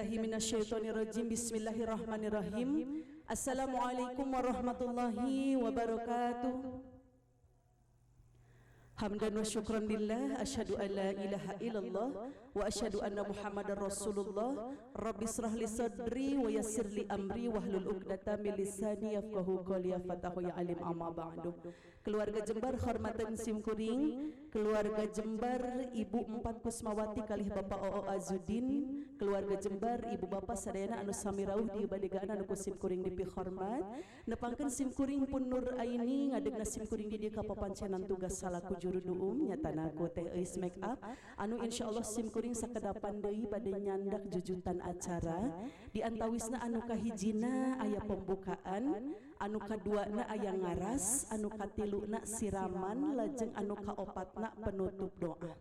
A'udzubillahi minasyaitonirrajim. Bismillahirrahmanirrahim. Assalamualaikum warahmatullahi wabarakatuh. Hamdan wa syukran lillah, asyhadu an la ilaha illallah wa asyhadu anna Muhammadar Rasulullah. Rabbi israh li sadri wa yassir li amri wahlul 'uqdatam min lisani yafqahu qawli, ya fatahu ya alim, amma ba'du. Keluarga Jembar hormatan simkuring, keluarga Jembar, Ibu Empat Kusmawati kalih Bapak Oo Azudin, keluarga Jembar, Ibu Bapak sadayana anu sami rawuh di badegaan anu ku simkuring dipihormat. Nepangkeun simkuring pun Nur Aini, ngadegna simkuring di dieu kapapancenan tugas salaku juru duum, nyatana ku Teh Eis make up, anu insyaallah simkuring sakedapan deui bade nyandak jujutan acara. Di antawisna, anu kahijina aya pembukaan, anu kaduana aya ngaras, anu katiluna siraman, lajeng anu kaopatna penutup doa.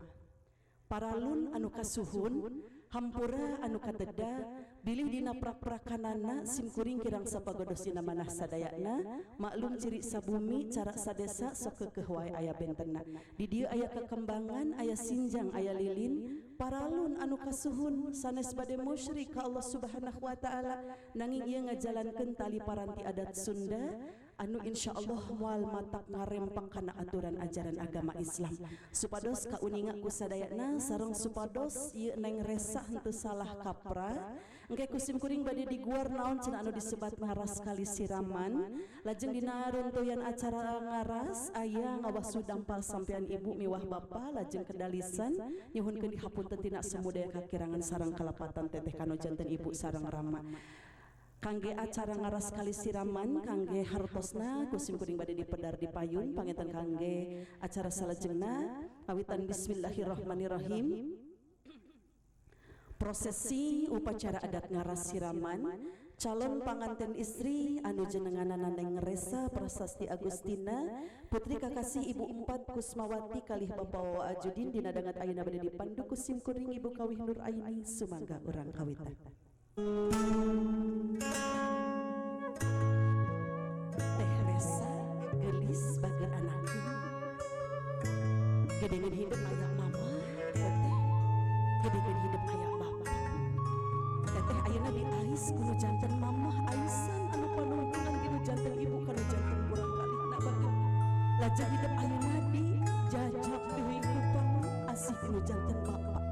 Paralun anu kasuhun, hampura anu kateda bilih dina prak-prakanana simkuring kirang sapagodos dina manah sadayana. Maklum, ciri sabumi cara sadesa sok keukeuh wae aya bentenna. Di dieu aya kekembangan, aya sinjang, aya lilin. Paralun anu kasuhun, sanes bade musyrik ka Allah Subhanahu wa Taala, nanging ieu ngajalankeun tali paranti adat Sunda anu insyaallah moal matak ngarempak kana aturan ajaran agama Islam, supados kauninga ku sadayana sareng supados ieu Neng Resa henteu salah kaprah. Engke ku simkuring bade diguar naon cenah anu disebat ngaras kali siraman. Lajeng dina runtuyan acara ngaras aya ngawasuh dampal sampean ibu miwah bapa, lajeng kedalisan. Nyuhunkeun dihapunten tina samudaya kakirangan sareng kalepatan teteh kanu janten ibu sareng rama. Kangge acara ngaras kali siraman, kangge hartosna ku simkuring bade dipedar di payun. Panginten kangge acara salajengna, awitan bismillahirrahmanirrahim, prosesi upacara adat ngaras siraman calon panganten istri anu jenenganana Neng Resa Prasasti Agustina, putri kakasih Ibu Empat Kusmawati kalih Bapak Wawa Ajudin, dina dangat ayeuna bade dipandu ku simkuring Ibu Kawih Nur Aini. Sumangga, urang kawitan. Teh Resa gelis bager anakku, gedengeun hidup aya mama teteh, gedengeun hidup aya bapak teteh. Ayeuna diais kudu janten mamah, aisan anu panungtungan tinu janten ibu kanu janten kurang kalihna bager. Lajeng hidup ayeuna di jajak deui ku asih tinu janten bapak.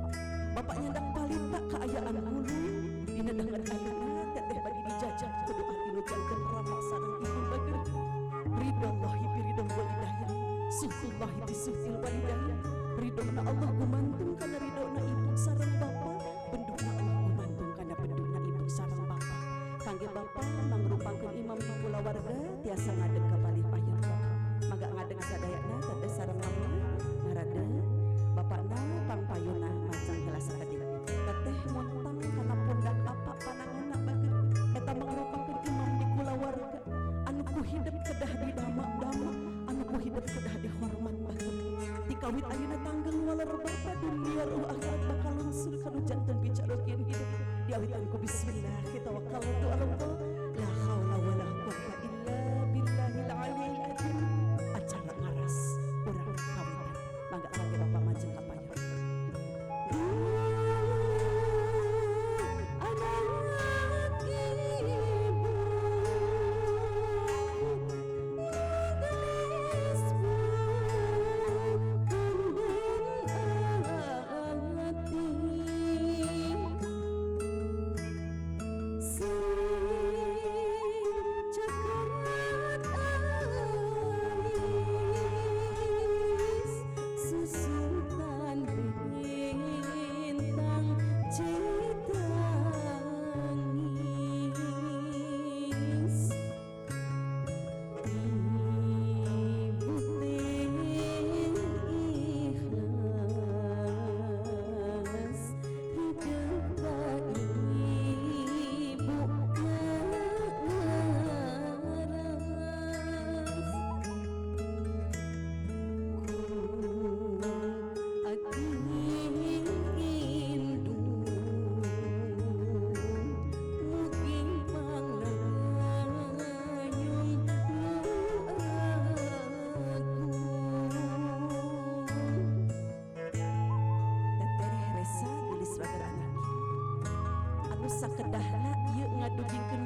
Bapak nyandak palita kaayaan hulu, dina dangat ayeuna teteh bade dijajak kudu tinu janten rama sareng ibu bager. Ridallahi biridol walidain, suhtullahi bisuhtil walidain. Ridona Allah gumantung kana ridona ibu sareng bapa, benduna Allah gumantung kana benduna ibu sareng bapa. Kangge bapa mangrupakeun imam di kulawarga, tiasa ngadeg ka palih payun. Mangga ngadeg sadayana. Teteh sareng mama ngaradeg, bapakna pangpayuna macang heula sakedik. Teteh muntang kana pundak apa pananganna bager. Eta mangrupakeun imam di kulawarga anu ku hidup kedah didama-dama, anu ku hidup kedah dihormat bager. Tikawit ayeuna tanggang waler bapa, dunia ruh akhirat bakal lungsur kanu janten bicarokin hidup. Diawitan ku bismillah, tawakkaltu ala Allah, la haula wala quwata illa billahil aliyil azim. Acara ngaras urang kawitan. Mangga kangge bapak majeng ka payun. Anak ibu gelis bukan ati.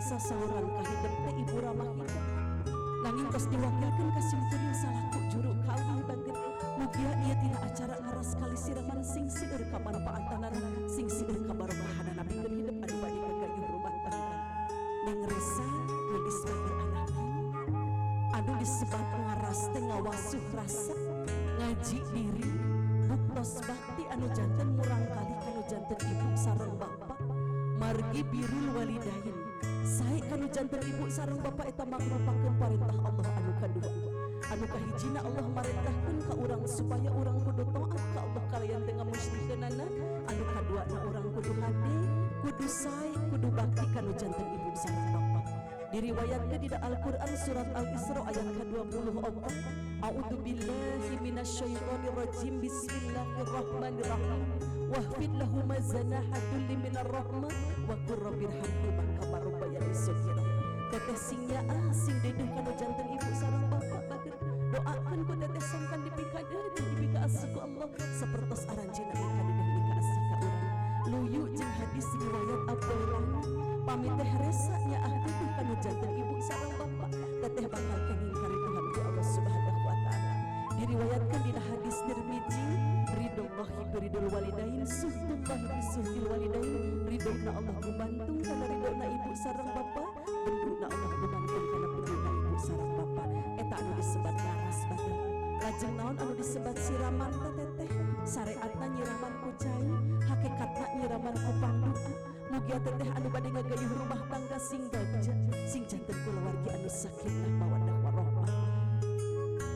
sasauran kahidep teh ibu ramah hidep, nanging tos diwakilkeun ka simkuring salaku juru kawih bager. Mugia ieu tina acara ngaras kali siraman sing seueur kamanfaatanana, sing seueur kabarokahanana, pikeun hidup anu bade kagayuh rumah tangga. Neng Resa geulis bager anak anu disebat ngaras teh ngawasuh rasa, ngaji diri, buktos bakti anu janten murang kali kanu janten ibu sareng bapak. Margi birrul walidain, sae kanu janten ibu sareng bapak, eta mangrupakeun parentah Allah anu kadua. Anu kahijina, Allah marentahkeun ka urang supaya urang kudu taat ka Allah kalayan teu ngamusyrikeunana. Anu kaduana, urang kudu hade, kudu sae, kudu bakti kanu janten ibu sareng bapak. Diriwayatkeun di Al-Qur'an surat Al-Isra ayat ke-24. A'udzu billahi minasyaitonir rajim, bismillahirrahmanirrahim. Wahfid lahuma janaha dzulli minar rahmah wa qur rabbirhamhuma kama rabbayani shaghira. Teteh sing nyaah, sing dedeh kanu janten ibu sareng bapak bager. Doakeun ku teteh sangkan dipikadeuh, dipikaasih ku Allah sapertos aranjeunna mikadeuh mikaasih ka urang. Luyu jeung hadis riwayat Abdurrahman, pami teh resa nyaah dedeh kanu janten ibu sareng bapak, teteh bakal kenging karidhoan ti Allah Subhanahu wa taala. Diriwayatkan dina hadis Tirmizi, ridhollahi biridhol walidain, suhtullahi bisuhtil walidain. Ridhona Allah gumantung kana ridhona ibu sareng bapak, benduna Allah gumantung kana benduna ibu sareng bapak. Eta anu disebat ngaras batur. Lajeng naon anu disebat siraman teh, teteh? Syariatna nyiraman ku cai, hakikatna nyiraman ku pangdoa. Mugia teteh anu bade ngagayuh rumah tangga sing bagja, sing janten kulawargi anu sakinah mawaddah warahmah.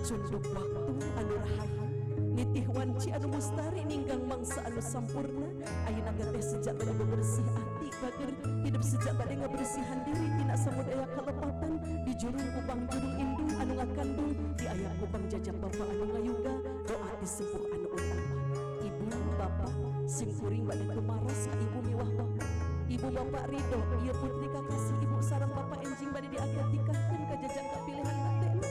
Cunduk waktu anu rahayu, nitih wanci anu mustari, ninggang mangsa anu sampurna. Ayeuna teteh sejak bade bebersih hati bager, hidup sejak bade ngabersihan diri tina samudaya kalepatan, di jurung kupang jurung indung anu ngakandung, di ayah kupang jajak bapak anu ngayuga. Doa disepuh anu utama ibu bapak, sim kuring bade tumaros ka ibu miwah bapak. Ibu bapak ridho ieu putri kakasih ibu sareng bapak enjing bade diakad nikahkeun ka jajak kapilihan hatena.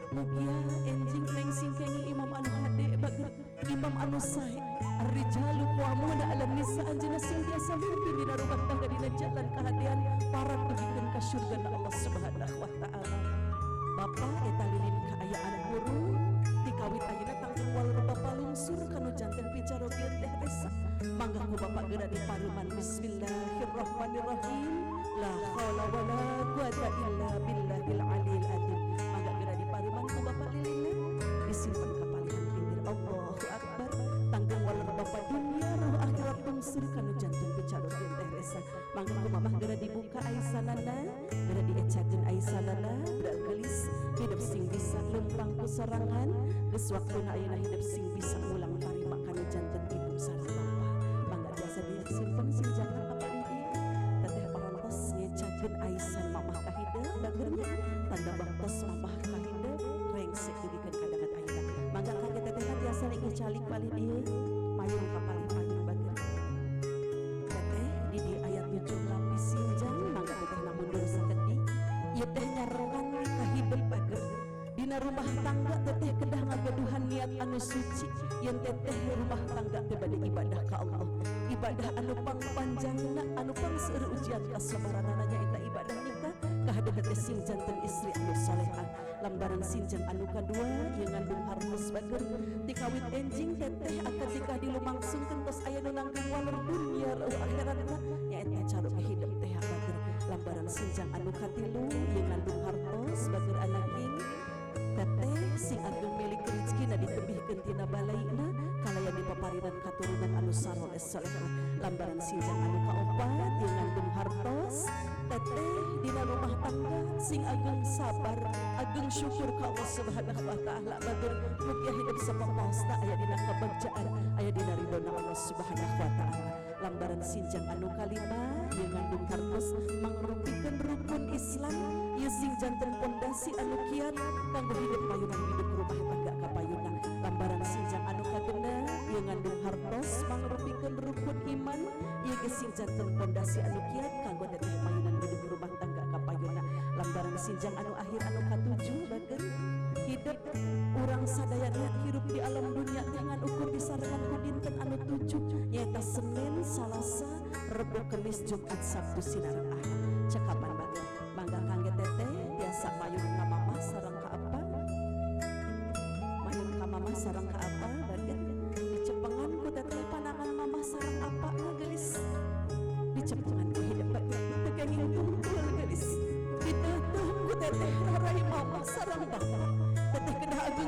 Mugia enjing neng sing kenging imam anu hade bager, imam anu sae. Ar-rijalu qawwamuna 'alan nisa, anjeunna sing biasa mimpin dina rumah tangga dina jalan kahadean parat dugikeun ka surga Allah Subhanahu wa taala. Bapak, eta lilin kaayaan kurung dikawit ayeuna tanggung waler bapak lungsur kanu janten picarogeun teh Resa. Mangga ku bapak geura diparuman. Bismillahirrahmanirrahim, la haula wala quwata illa billahil aliyil azim. Mangga geura diparuman ku bapak lilinna, disimpan ka palihan pinggir. Allahu akbar. Tanggung waler bapak dunia roh akhirat lungsur kanu janten picarogeun teh Resa. Mangga ku mamah geura dibuka aisanana, geura diecakeun aisanana. Budak geulis, hidup sing bisa lempang ku sorangan. Geus waktuna ayeuna hidup sing bisa mulang tarima kanu janten ibu sareng bapak. Mangga biasa disimpen sing jangan ka palih dieu. Teteh parantos ngecakeun aisan mamah ka hideung bagernya, tanda baktos mamah ka hideung rengsek dugikeun ka danget ayeuna. Mangga kangge teteh tiasa linggih calik palih dieu, mayung ka palih payung bager. Teteh di dieu aya tujuh lapis sinjang. Mangga teteh mundur sakedik. Ieu teh nyarengan ka hidup bager. Dina rumah tangga teteh kedah ngagaduhan niat anu suci yen teteh rumah tangga teh bade ibadah ka Allah. Ibadah anu pangpanjangna, anu pangseueur ujian kasabaranana, nyaeta ibadah nikah. Kahade teteh sing janten istri anu solehah. Lambaran sinjang anu kadua ieu ngandung hartos bager. Tikawit enjing teteh akad nikah dilumangsungkeun, tos aya nu nanggung waler dunia rauh akhiratna, nyaeta cara hidup teh bager. Lambaran sinjang anu katilu ieu ngandung hartos bager. Anaking teteh sing ageng milik rezekina ditebihkeun tina balaina kalayan dipaparinan katurunan anu saroleh solehah. Lambaran sinjang anu kaopat ieu ngandung hartos. Teteh dina rumah tangga sing ageng sabar, ageng syukur ka Allah Subhanahu wa taala bager. Mugia hidup sapapasna aya dina kebagjaan, aya dina ridona Allah Subhanahu wa taala. Lambaran sinjang anu kalima ieu ngandung hartos, mangrupikeun rukun Islam. Ieu sing janten pondasi anu kiat kanggo hidup payunan hidup rumah tangga kapayuna. Lambaran sinjang anu kagenep ieu ngandung hartos, mangrupikeun rukun iman. Ieu ge sing janten pondasi anu kiat kanggo teteh payunan hidup rumah tangga kapayuna. Lambaran sinjang anu akhir anu katujuh bager, hidup urang sadayana hirup di alam dunia teh ngan ukur disarengan ku dinten anu tujuh, nyaeta Senin, Salasa, Rebo, Kemis, Jumat, Sabtu, sinareng Ahad. Cekapan bager.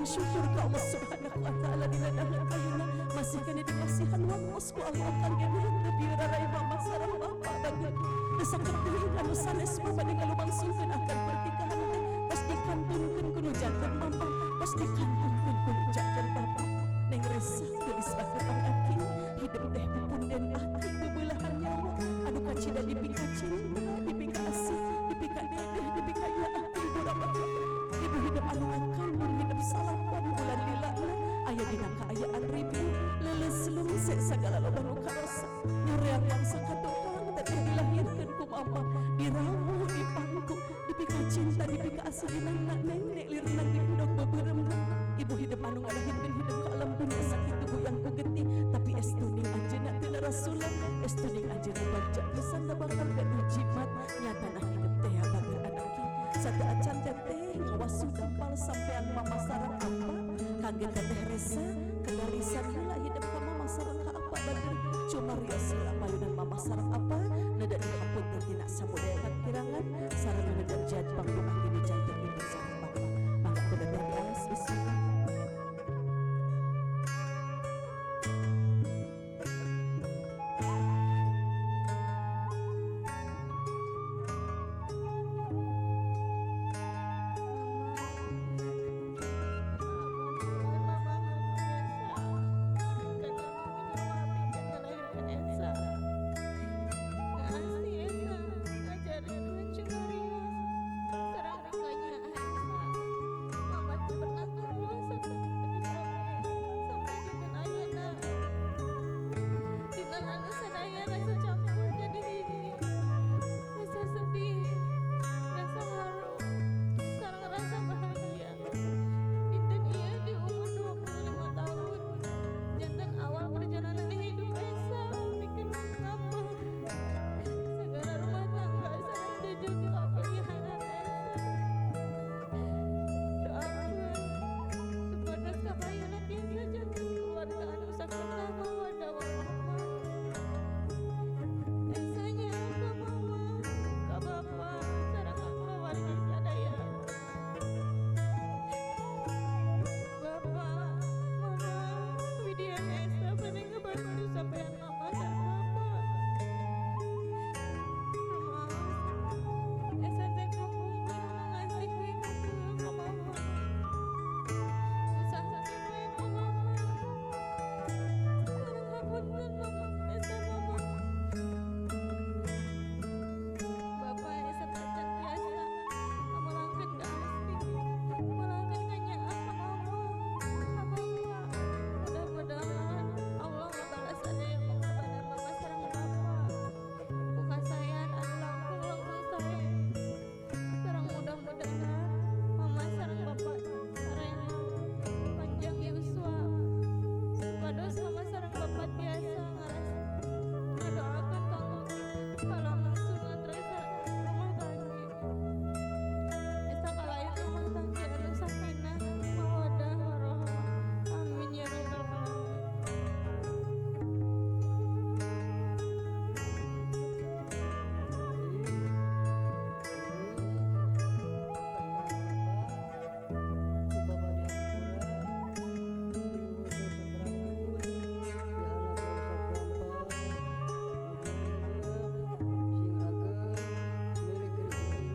Pangagung syukur ka Allah Subhanahu wa taala dina danget ayeuna masih keneh dipasihan waktos ku Allah kangge teu bieu rarai mama sareng bapak bager. Teu saket deui anu sanes mah bade ngalumangsungkeun akan pernikahan teh tos dikantunkeun ku nu janten mama, tos dikantunkeun ku nu janten bapak. Neng Resa geulis bager Ang Aki, hidup teh pupunden ati, bebeulahan nyawa anu kacida dipika cinta, dipika asih, dipika dedeh, dipika nyaah ibu rapat. Ibu hidup anu ngakandung hidup 9 bulan lilana aya dina kaayaan ribu leuleus lungse sagala loba nu karosa nyoreang mangsa ka tukang. Teteh dilahirkeun ku mama, dirawu, dipangku, dipika cinta, dipika asih, dinana nenek lirna diendog beubeuremna. Ibu hidup anu ngalahirkeun hidup ka alam dunia sakitu goyang ku getih, tapi estuning anjeunna teu rasulah, estuning anjeunna bagja pisan da bakal gaduh jimat nyatana hidup teh bager anaki. Sateuacan teteh ngawasuh dampal sampean mama sareng apa kangge Teteh Resa, kedarisan heula hidup ka mama sareng ka apa bager. Cumarios heula payunan mama sareng apa neda dihapunten tina samudaya kakirangan sareng neda jad pangdoa ti janten ibu sareng bapak. Mangga ku teteh diaos, bismillah. Mama biasa karena Esa ngasih Esa ngajarin cumarios sareng rikanya Esa. Mama tuh pernah terus sampai dinten ayeuna, dinten anu sadaya rasa campur jadi hiji, rasa sedih, rasa haru, sareng rasa bahagia. Dinten ieu di umur 25 tahun janten awal perjalanan hidup Esa bikin ngapa segala rumah tangga sareng jejeg pilihan Esa. Doakeun supados kapayuna tiasa janten keluarga anu sakinah, mawaddah, warahmah. Esa nya ka mama, ka bapa, sareng ka keluarga sadaya. Bapak, Mama, Widian Esa bade ngebantu sampean mama sareng bapak. Rumaos Esa teh kapungkur ngasih we ka mama. Usaha we ka mama. Sareng hapunten mama, Esa mama. Bapak, Esa tacan tiasa ngamalangkeun ka Asti, ngamalangkeun ka nyaah ka mama, ka bapak. Mudah-mudahan Allah ngabalas sadaya pengorbanan mama sareng bapak ku kasaean anu langkung-langkung sae. Sareng mudah-mudahan mama sareng bapak sarehat panjang yuswa supados mama sareng bapak tiasa ngaras ngadoakeun kanggo kalangsungan rumah tangga. Esa kalayan rumah tangga anu sakinah, mawaddah, warahmah. Amin ya rabbal alamin. Ku Bapak dihampura, diutus saprapun, dihandap sabrampal, mugi sing ageng milik rezekina dugikeun.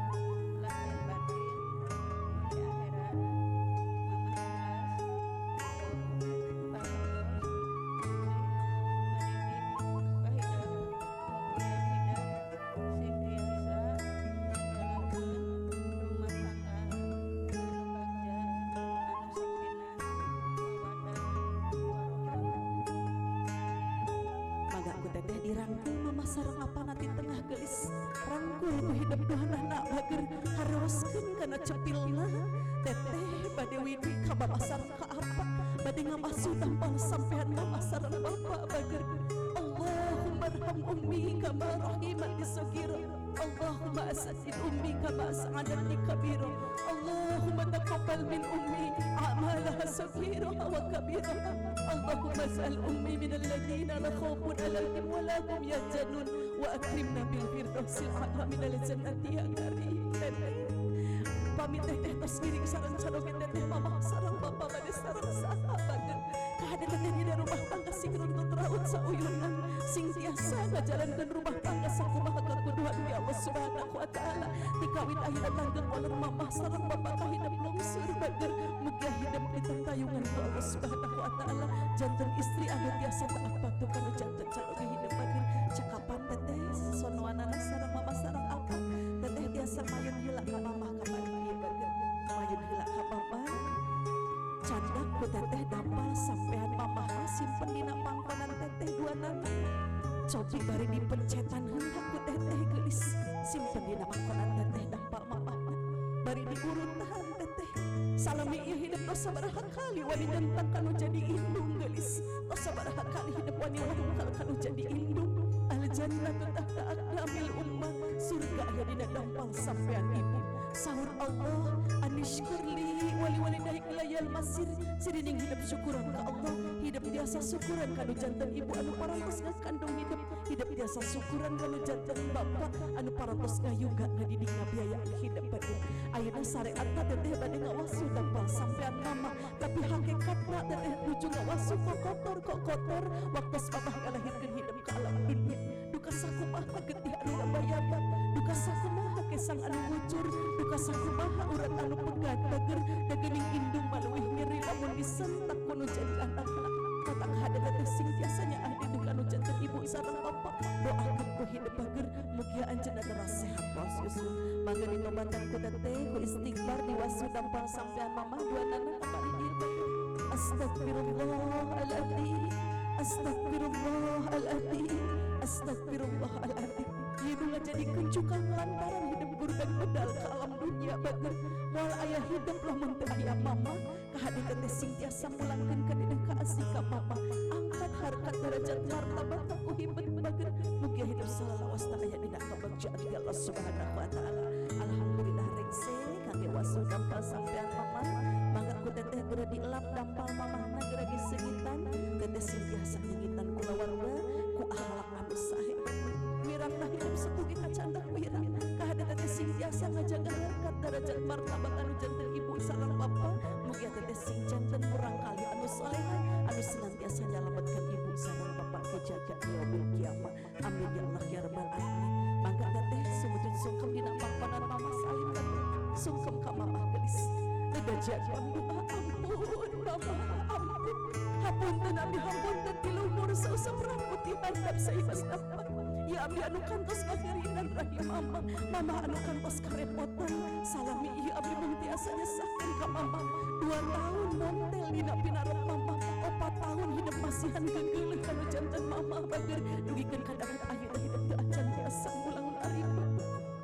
Tulis kanyaah mama lahir batin di akhirat. Mama ikhlas papados ngadidik kahidep. Mugia hidep sing tiasa ngajalankeun rumah tangga anu bagja, anu sakinah, mawaddah, warahmah. Mangga ku teteh dirangkul mama sareng apana ti tengah, gelis. Rangkul ku hidup duanana bager, haroskeun kana cepilna. Teteh bade widi ka mama sareng ka apa, bade ngabasuh tampal sampean mama sareng bapak bager. Allahumma arham ummi kama rahimati shaghira. Allahumma as'id ummi kama as'adatni kabira. Allahumma taqabbal min ummi a'malaha saghiraha wa kabiraha. Allahumma ij'al ummi min alladhina la khawfun alaihim wa la hum yahzanun wa akrimna bil firdausil a'la minal jannati ya karim. Pamit teteh tos ngiring sareng caroge teteh, mamah sareng bapak bade sareng saha bager? Kahade teteh dina rumah tangga sing runtut raut sauyunan, sing tiasa ngajalankeun rumah tangga sakumaha kakuduan di Allah Subhanahu wa Taala. Tikawit ayeuna langgeng waler mamah sareng bapak kahidep lungsur bager. Mugia hidep ditentayungan ku Allah Subhanahu wa Taala, janten istri anu tiasa taat patuh kana janten caroge hidep bager. Cekapan teteh sonoanana sareng mamah sareng apa, teteh tiasa mayun heula ka mamah kamari ieu bager. Mayun heula ka mamah, candak ku teteh dampal sampean mamah, simpen dina pangkonan teteh duanana. Cobi bari dipencetan heula ku teteh geulis, simpen dina pangkonan teteh dampal mamah bari diurutan teteh. Salami ieu hidup tos sabaraha kali wani nyentak kanu jadi indung geulis, tos sabaraha kali hidup wani wangkal kanu jadi indung. Al jannatu tahta aqdamil ummah, surga aya dina dampal sampean ibu. Sahur Allah, anishkurli wali walidayk ilayal masir. Sirining hidup syukuran ka Allah, hidup biasa syukuran kanu janten ibu anu parantos ngakandung hidup, hidup biasa syukuran kanu janten bapak anu parantos ngayuga ngadidik ngabiayaan hidup bade. Ayeuna syariatna teteh bade ngawasu dampal sampean mama, tapi hakikatna teteh nuju ngawasu kok kotor, kok kotor waktu mamah ngalahirkeun hidup ke alam dunia. Duka sakumaha getih anu ngabayaba, duka sakumaha kesang anu ngucur, duka sakumaha urat anu pegat bager. Da geuning indung maleuwih nyeri lamun disentak ku nu jadi anakna. Matak hade teteh sing tiasanya ahdi kanu janten ibu sareng bapak, doakeun ku hidup bager, mugia anjeunna teras sehat bos yuswa. Mangga ditobatan ku teteh ku istighfar, diwasu dampal sampean mamah duanana kamari dieu bager. Astagfirullahaladzim, astagfirullahaladzim, astagfirullahaladzim. Ieu nu ngajadikeun cukang lantaran hidup gurdan bedal ke alam dunia bager. Moal aya hidup lamun teu aya mama. Kahade teteh sing tiasa mulangkeun ka dina kaasih ka mama, angkat harkat derajat martabat ku hibet bager. Mugia hidup salalawasna aya dina kabagjaan ti Allah Subhanahu wa Taala. Alhamdulillah, rengse kangge wasu dampal sampean mama. Mangga ku teteh geura dielap dampal mamahna, geura diseungitan. Teteh sing tiasa nyengitan kulawarga ku akhlak anu sae. Wirangna hidup setugi kacandak wirang. Kahade teteh sing tiasa ngajaga harkat derajat martabat anu janten ibu sareng bapa. Mugia teteh sing janten murang kali anu soleha anu senantiasa nyalametkeun ibu sareng bapak kejaga yaumil kiamah. Amin ya Allah ya rabbal alamin. Mangga teteh sumujud sungkem dina pangkonan mama, salim teteh, sungkem ka mama gelis. Negajian doa, ampun mama, ampun, hapunten abdi, hapunten ti luhur sausap rambut di handap saibas dapat ya. Abdi anu kantos ngahirinan rahim mama, mama anu kantos karepotan. Salami ieu abdi mung tiasa nyesahkeun ka mama. 2 tahun montel dina pinarok mama, 4 tahun hidup masihan gegeuleuh kanu janten mama bager, dugikeun ka danget ayeuna hidup teu acan tiasa mulang narima.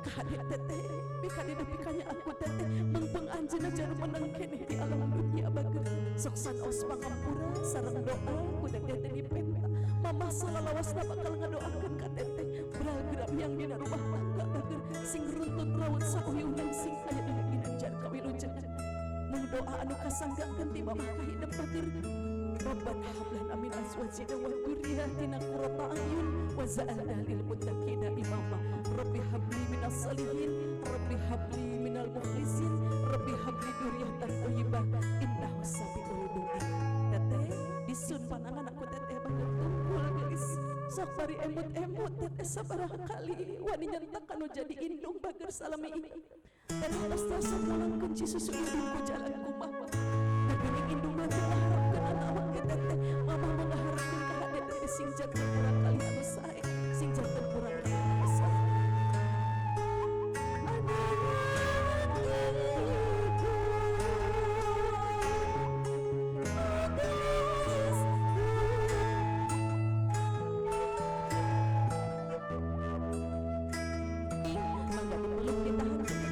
Kahade teteh pikade pikanya aku teteh mengpeng anjeunna jarum menang keneh di alam dunia bager. Sok sanaos pangampura sareng doa ku teteh teh dipenta. Mama salalawasna bakal ngadoakeun ka teteh program yang dina rumah tangga bager, sing runtut raut sauyunan, sing aya dina ginanjar kawilujengan. Mung doa anu kasanggakeun ti mamah ka hidep bager. Rabbana hab lana min azwajina wa dzurriyyatina qurrata a'yun waj'alna lil muttaqina imama. Rabbi habli minas salihin, Rabbi habli minal mukhlisin, Rabbi habli dzurriyyatan thayyibah innahu samiul du'a. Teteh disun panangan aku teteh bager, tungkul gelis. Sok bari emut-emut teteh sabaraha kali wani nyentak anu jadi indung bager. Salami ini teteh tos tiasa mulangkeun cisusu indung ku jalan kumaha. Da geuning indung mah teu ngaharepkeun anak ke teteh, mama mah ngaharepkeun kahade teteh sing janten murang kali anu sae, sing janten murang kali anu sae. Mangga dipeluk, ditahan ku teteh.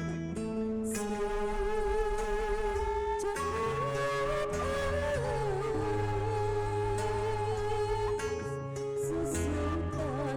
Sesetan.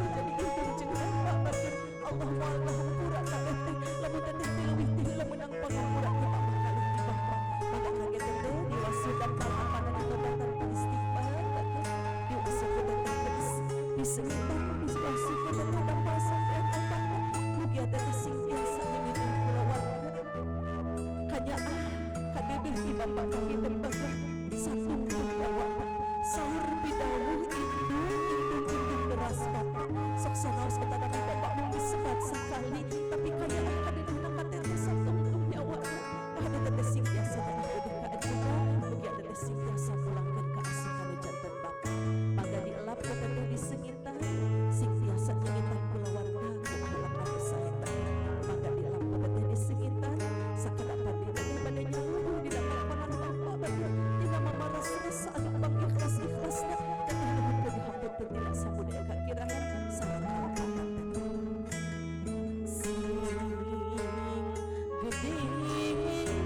anu jadi indung jeung bapak bageur. Allah moal ngahampura ka teteh lamun teteh teh leuwih ti heula meunang pangampura ti mama kalih ti bapak. Maka kaget teteh diwasudan apana ditobatan istighfar bageur. Diwasuh ku teteh geus disengitan diwasuh ku teteh dampal sampean apana. Mugia teteh sing tiasa nyengitan kulawarga. Kanyaah kadeudeung ti bapak kahidep bageur satungtung nyawa sahur pidawuh indung indung indung deras bapak sok sanaos eta tapi bapak mung disebat sakali tapi kanyaah kadeudeungna ka teteh satungtung nyawa. Kahade teteh sing tiasa daah ka anjeunna, mugia teteh sing tiasa pulangkeun ka asuh nu janten bapak. Mangga dielap ku teteh disengitan sing tiasa nyengitan kulawarga ku akhlak anu sae. Mangga dielap ku teteh disengitan sakedap abdi teteh bade nyalubuh dina pangkonan bapak bageur tina mamaras-rasa anu bang ikhlas-ikhlasna teteh nuhunkeun dihapunten tina samudaya kakirangan sareng kalepatan teteh. Sing gede nilai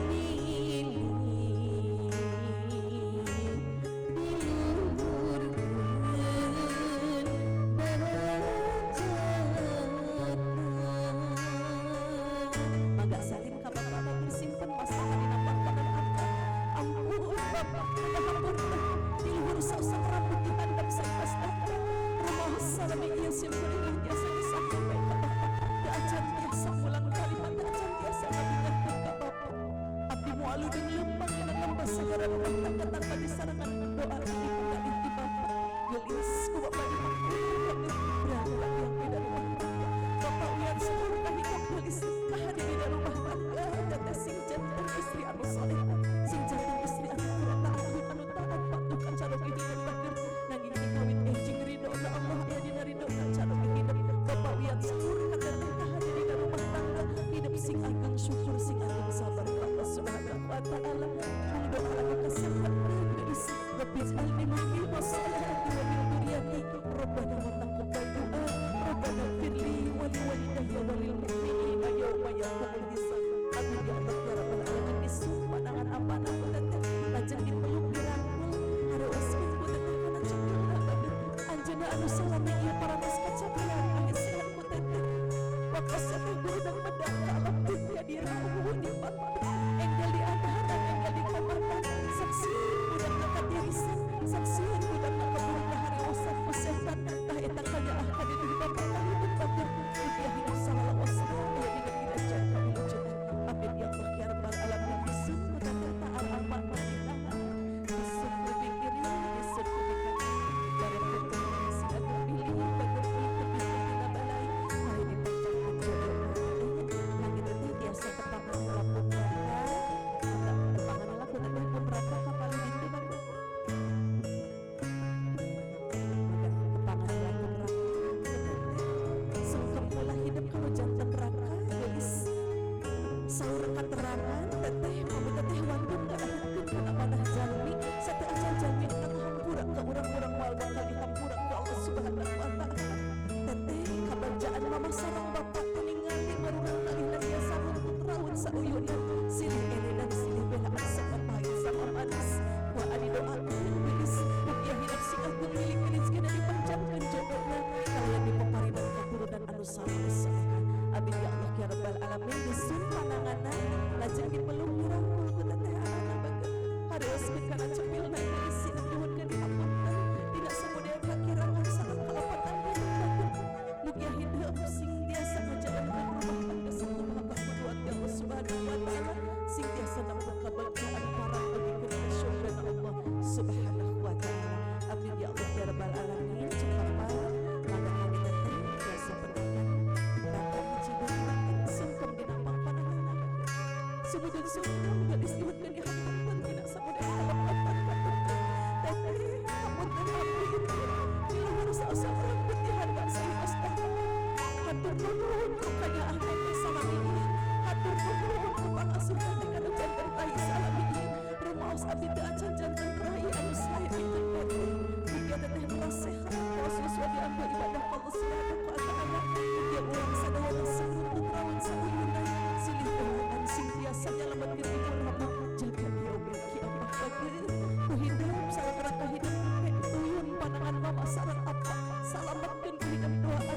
diluhurkeun derajatna. Mangga salim ka bapak bageur simpen masalah dina pangkonan apa. Ampun bapak, hapunten di luhur sausang rambut di handap saitas data rumaos salami ieu sim kuring tiasa disampaikan ka bapak. Teu acan tiasa mulang kalimat, teu acan tiasa ngabingahkeun ka bapak. Abdi moal udeung lempang dina lembah sagara rumah tangga tanpa disarengan doa ti ibu kalih ti bapak. Geulis ku bapak dihampura berangkat yang beda rumah tangga. Bapak wian syukur kahidep geulis kahade dina rumah tangga teteh sing janten istri anu solehah, sing janten istri anu taat, anu taat patuh ka caroge hidup bageur. Nanging dikawin jeung ridho Allah aya dina ridho ka caroge hidup. Bapak wian syukur ka teteh kahade dina rumah tangga hidup sing ageng syukur sing ageng sabar ka Allah Subhanahu wa taala. Mung doa anu kasahat geulis, Rabbi ij'alni muqimas sholati wa min dzurriyyati Rabbana wa taqabbal du'a Rabbana ighfirli wa liwalidayya wa lil mu'minina yauma yaqumul hisab. Amin ya Allah ya Rabbal alamin. Disumpah apana ku teteh lajeng dipeluk dirangkul hareoskeun ku teteh kana cepilna bageur. Anjeunna anu salami ieu parantos kacapean kahesean ku teteh waktos teteh gurudang medal ka alam dunya dirawuh di pangpang enggal di adaharan enggal di komatan saksieun budakna katirisan saksieun budakna keburu kahareosan ku setan. Tah eta kanyaah kadeudeung bapak kahidep bageur. Mugia hidup salalawasna aya dina derajat kawilujengan. Amin ya Allah ya Rabbal alamin. Disun ku teteh taar apa ditahan disun ku pikirin disun ku dikanan bareng teteh sing ageng pilih bageur tebih tina balai hae dipanjangkeun jodona teteh. Kangge teteh tiasa tepangan heula pun raka, tepangan heula ku teteh pun raka ka palih ditu bageur. Mangga tepangan heula pun raka teteh. Sungkem heula hidup kalau janten raka geulis. Saur katerangan teteh pami teteh wantun ngadahatkeun kana manah jalmi sateu acan jalmi eta ngahampura ka urang-urang moal bakal dihampura ku Allah Subhanahu wa taala. Teteh kabagjaan mama sareng bapak teh ningali marurang kalihna tiasa runtut raun sauyunan silih eredan silih belaan sama pahit sama manis ku adi doakeun geulis. Mugia hidup sing agung milik rezekina dipanjangkeun jodona kalayan dipaparinan katurunan anu saleh soleha. Amin ya Allah ya Rabbal alamin. Disun pananganna lajeng dipeluk dirangkul ku teteh anana bageur hareoskeun kana cepilna geulis. Nyuhunkeun dihapunten tina samudaya kakirangan sareng kalepatan hidup bageur. Mugia hidup sing tiasa ngajalankeun rumah tangga sakumaha kakuduan ti Allah Subhanahu wa taala, sing tiasa nempuh kabagjaan parang dugikeun ka surga Allah Subhanahu wa taala. Amin ya Allah ya Rabbal alamin. Cekapa mangga kami teteh tiasa pendekan raka hiji dua sungkem dina pangpananganna bageur. Sumudun sungkem geulis nyuhunkeun dihapunten tina samudaya kalepatan kateteh. Teteh hapunten abdi di luhur sausang rambut di handap saitos teh. Hatur nuhun ku kanyaah teteh salami ieu, hatur nuhun ku pangasuh teteh kanu janten rai salami ieu. Rumaos abdi teu acan janten rai anu sae pikeun teteh. Mugia teteh narasehat kawas yuswa diambil ibadah Allah Subhanahu wa taala. Mugia urang sadaya saruntut rawan sauyunan silih belaan sing tiasa nyalametkeun ibu rama jagat yaumil kiamah bageur. Ku hidup sareng raka hidup tuyun panangan mama sareng apa salametkeun ku hidup doa.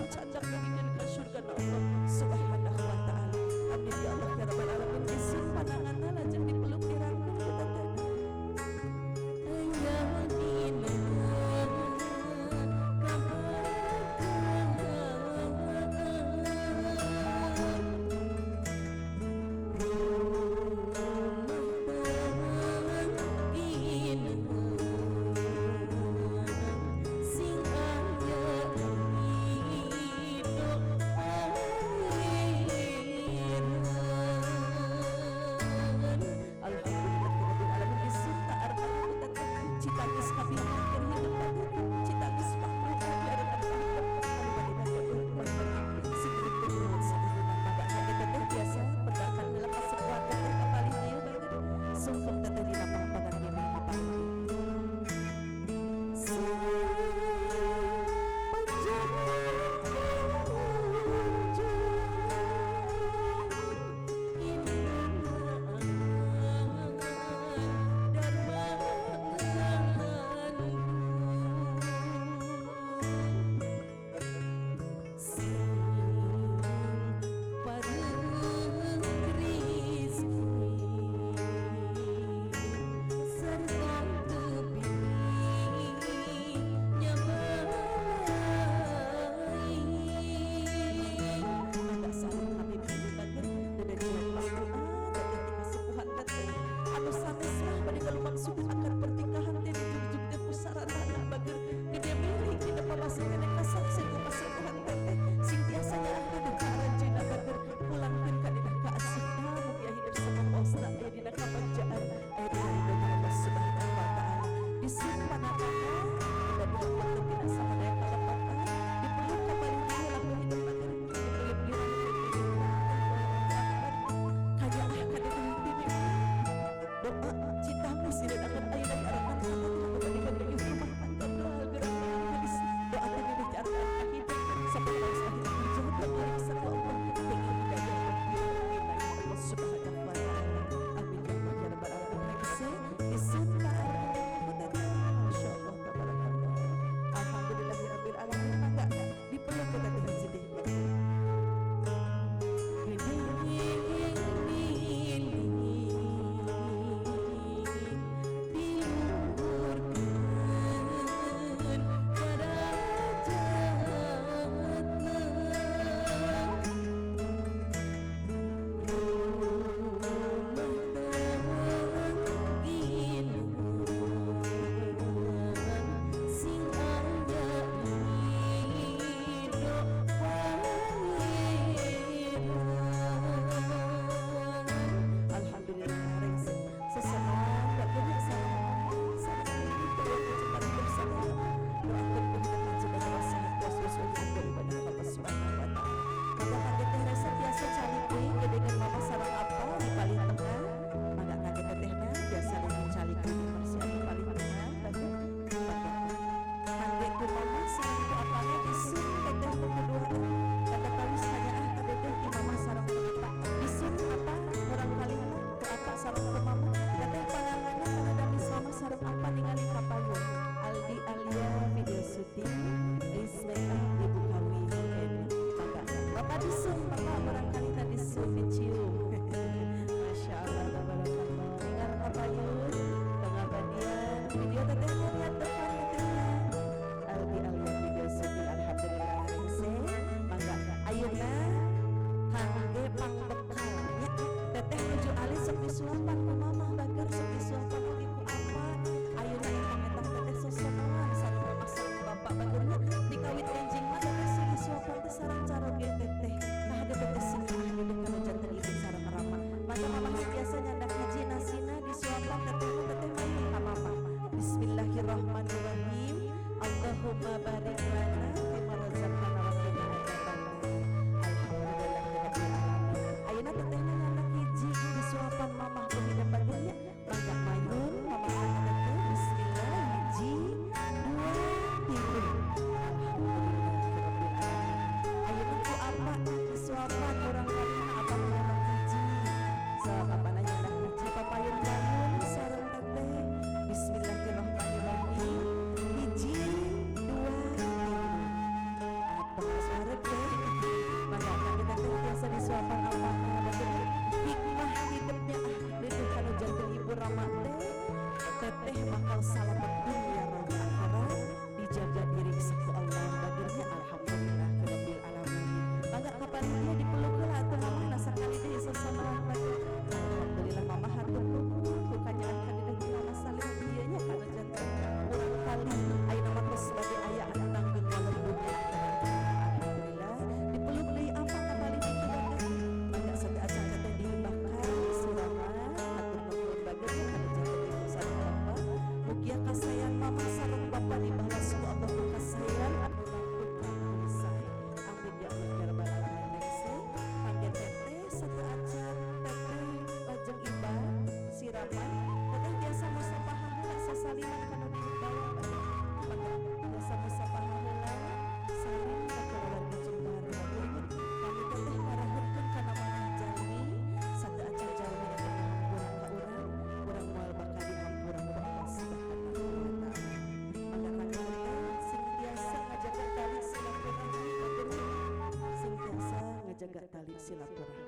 saling silaturahmi.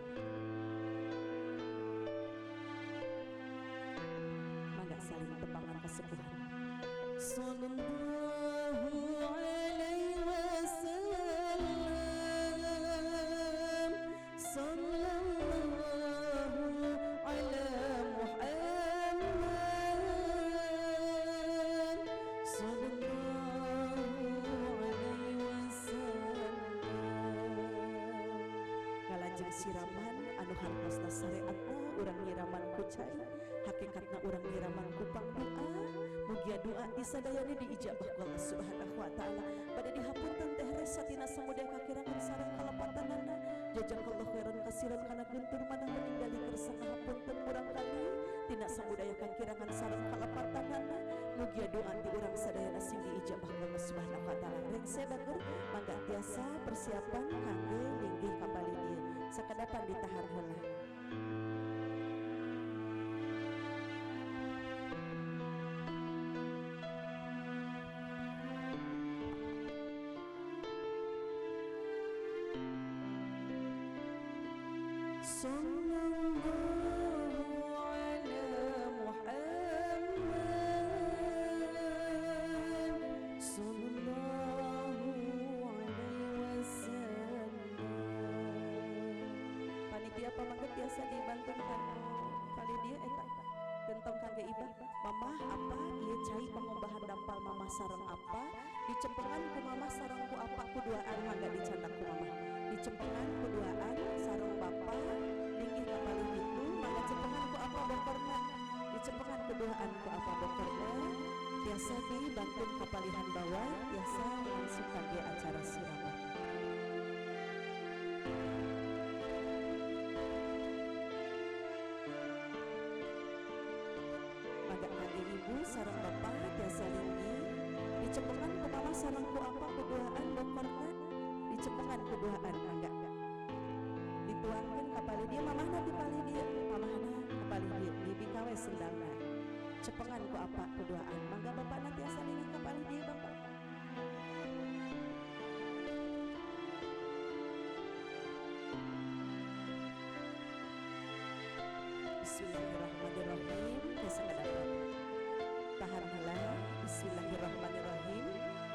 Mangga saling tepangan kesepuhan. Sallallahu alaihi wasallam, sallallahu ala Muhammad, sallallahu alaihi wasallam. Kalajeng siraman anu hartosna syariatna urang nyiraman ku cai, hakikatna urang nyiraman ku pangdoa. Mugia doa disadayana diijabah ku Allah Subhanahu wa taala. Bade dihapunten teh resa tina samudaya kakirangan sareng kalepatanana. Jazakallahu khairan kasiran kana guntur manah meninggali kersa ngahapunten murang kali tina samudaya kakirangan sareng kalepatanana. Mugia doa ti urang sadayana sing diijabah ku Allah Subhanahu wa taala. Rengse bager mangga tiasa persiapan kangge linggih ka palih dieu. Sakadapan ditahan heula. Sallallahu ala Muhammad, sallallahu alaihi wasallam. Panitia pamangke tiasa dibantu kanu palih dieu eta gentong kangge ibah. Mamah apa ieu cai pangombahan dampal mamah sareng apa dicempengan ku mamah sareng ku apa kuduaan mangga dicandak ku mamah. Dicempengan kuduaan sareng bapa linggih ka palih ditu mangga cempengan ku apa bokorna. Dicempengan kuduaan ku apa bokorna tiasa dibantun ka palihan bawah tiasa langsung kangge acara siraman. Mangga kangge ibu sareng bapa tiasa linggih dicempengan ku mama sareng ku apa kuduaan bokorna. Dicepengan kuduaan mangga dituangkeun ka palih dieu mamahna di palih dieu, mamahna ka palih dieu dibika we sendangna. Cepengan ku apa kuduaan mangga bapakna tiasa linggih ka palih dieu bapak. Bismillahirrahmanirrahim. Tiasa kadapat tahan heula. Bismillahirrahmanirrahim.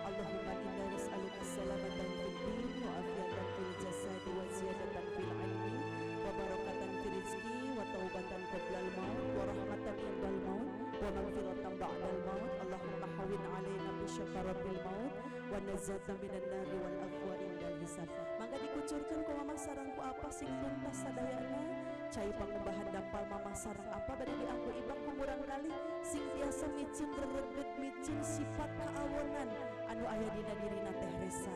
Allahumma inna nas'aluka salamatan fid din wa afiyatan fil jasadi wa ziyadatan fil ilmi wa barakatan fil rizqi wa taubatan qoblal maut wa rahmatan indal maut wa maghfiratan ba'dal maut. Allahumma hawwin alaina bi syakaratil maut wa nazata minan nari wal afwa indal hisab. Mangga dikucurkeun ku mamah sareng ku apa sing tuntas sadayana cai pangumbahan dampal mamah sareng apa bade dianggo ibak ku murang kali sing tiasa micin rereged micin sifat kaawonan anu aya dina dirina teh resa.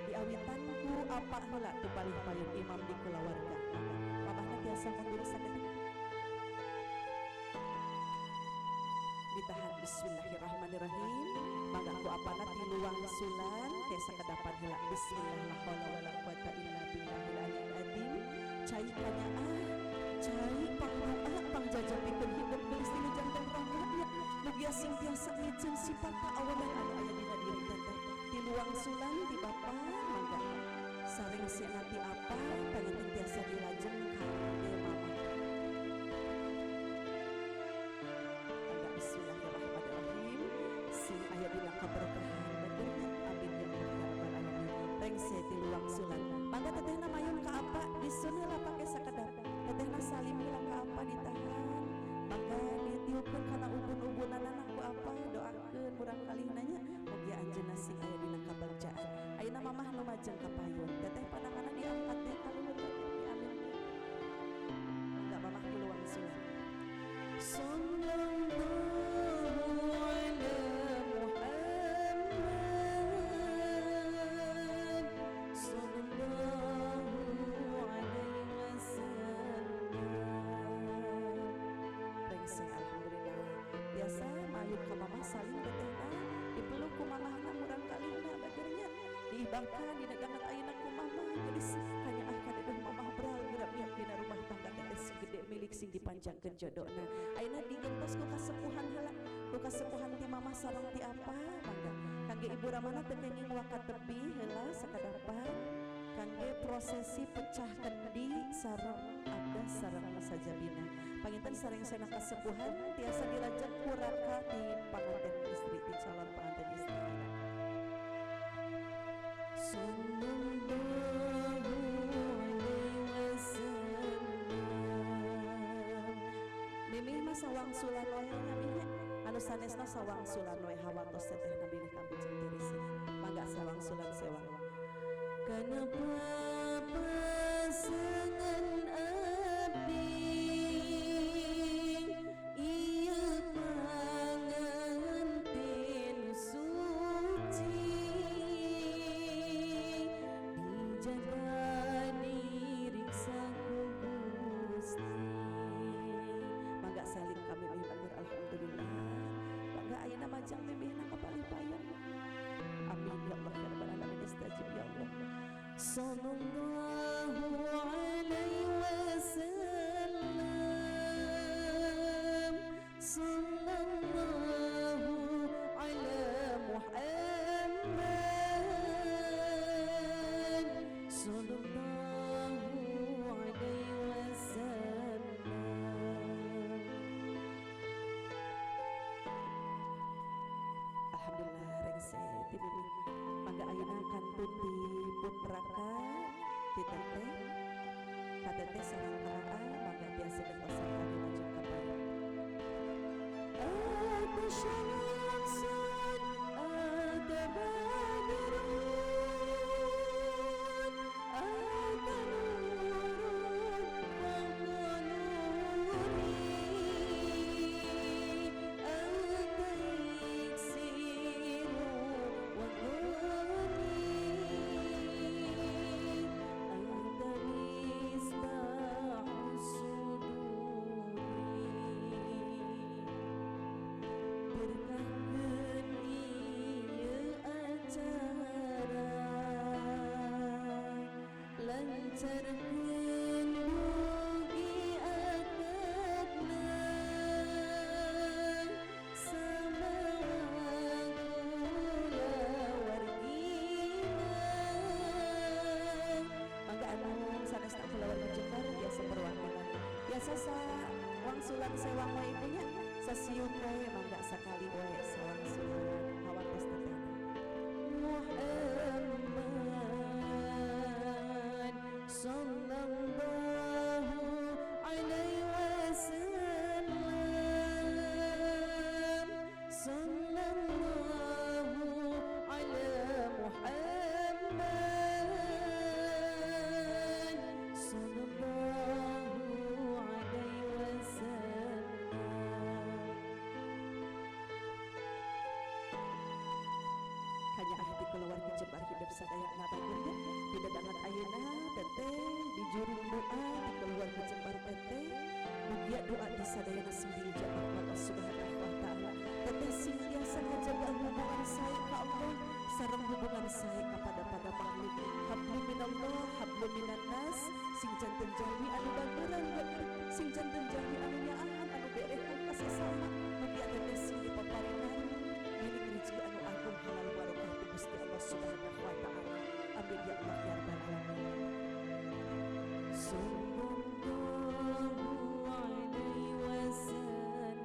Diawitan ku apa heula tu palih payun imam di kulawarga. Mamahna tiasa mundur sakedik. Ditahan. Bismillahirrahmanirrahim. Mangga ku apana tiluang sulan tiasa kadapan heula. Bismillah la haula wala quwata illa billahil aliyil azim. Cai kanyaah, cai pangdoa pangjajah pikeun hidup geulis dina janten rahmatnya. Mugia sing tiasa micin sifat kaawanan anu aya dina diri teteh. Tiluang sulan di bapa mangga sareng sinati apa panginten tiasa dilajeng kangge mamah. Mangga bismillahirrahmanirrahim. Sing aya dina kaberkahan baturna amin ya Allah ya rabbal alamin. Rengse tiluang sulan. Mangga tetehna mayun ka apa disun heula pake sakedap. Tetehna salim heula ka apa ditahan. Mangga ditiupkeun kana ubun-ubunanana ku apa doakeun murang kalihna nya. Mugia anjeunna sing aya dina kabagjaan. Ayeuna mamah nu majeng ka payun. Teteh pananganna diangkat teh ka luhur diamin. Mangga mamah tiluang sulan. Sallallahu ala Muhammad, sallallahu alaihi wasallam. Rengse alhamdulillah. Biasa mayun ka mamah salim tetehna dipeluk ku mamahna murang kalihna bagernya diibahkan dina danget ayeuna ku mamah geulis kanyaah kadeudeuh mamah beral geura miak dina rumah tangga teteh sing gede milik sing dipanjangkeun jodona. Ayeuna digentos ku kasepuhan heula, ku kasepuhan ti mamah sareng ti apa mangga kangge ibu ramana teu kenging wakat tepi heula sakadapan. Kangge prosesi pecah kendi sareng abdah sareng sajabina. Panginten sarengsena kasepuhan tiasa dilajeng ku raka ti panganten istri, ti calon panganten istri. Sallallahu alaihi wasallam. Mimih mah sawangsulan wae nya, Mih, nya. Anu sanesna sawangsulan wae, hawatos teteh bilih kabujeng tiris. Mangga sawangsulan sewang. Kana papasangan abdi, ieu panganten suci, dijaga diriksa ku Gusti. Mangga salim kami mih bageur, alhamdulillah. Mangga ayeuna majang mimihna ka palih payun. Amin ya Allah ya rabbal alamin, istajib ya Allah. Sallallahu alaihi wasallam. Sallallahu ala Muhammad. Sallallahu alaihi wasallam. Alhamdulillah, rengse ti mimih. Mangga ayeuna kantun ti putraka ti teteh ka teteh sareng ka aa, mangga tiasa gentosan kami lajeng ka payun. Anta syamsun, anta badrun, anta nurun fawqa nuri, anta iksiru wa ghani, anta misbahus suduri. Berkahkeun ieu acara, lancarkeun dugi akadna, samawa kulawargina. Mangga anu sanesna kulawargi Jembar biasa perwakilan biasa sa wangsulan sewang wae ibunya, sasiung wae, mangga sakali wae sawangsulan, hawatos teteh. Muhammad sallallahu alaihi wasallam. Sallallahu ala Muhammad. Sallallahu alaihi wasallam. Hanya ahdi keluarga Jembar hidup sadaya nabagirnya tidak dangat ayeuna teteh dijurung doa di keluarga Jembar teteh, mugia doa di sadayana sing diijabah Allah Subhanahu wa taala. Teteh sing biasa ngajaga hubungan sae ka Allah sareng hubungan sae kepada pada makhluk, hablum minallah hablum minan nas, sing janten jalmi anu bageran bager, sing janten jalmi anu nyaahan, anu berehan ka sesama. Mugia teteh sing dipaparinan milik rezeki anu agung, halal barokah ti Gusti Allah Subhanahu wa taala. Amin ya Allah ya rabbal alamin. Sallallahu alaihi wasallam.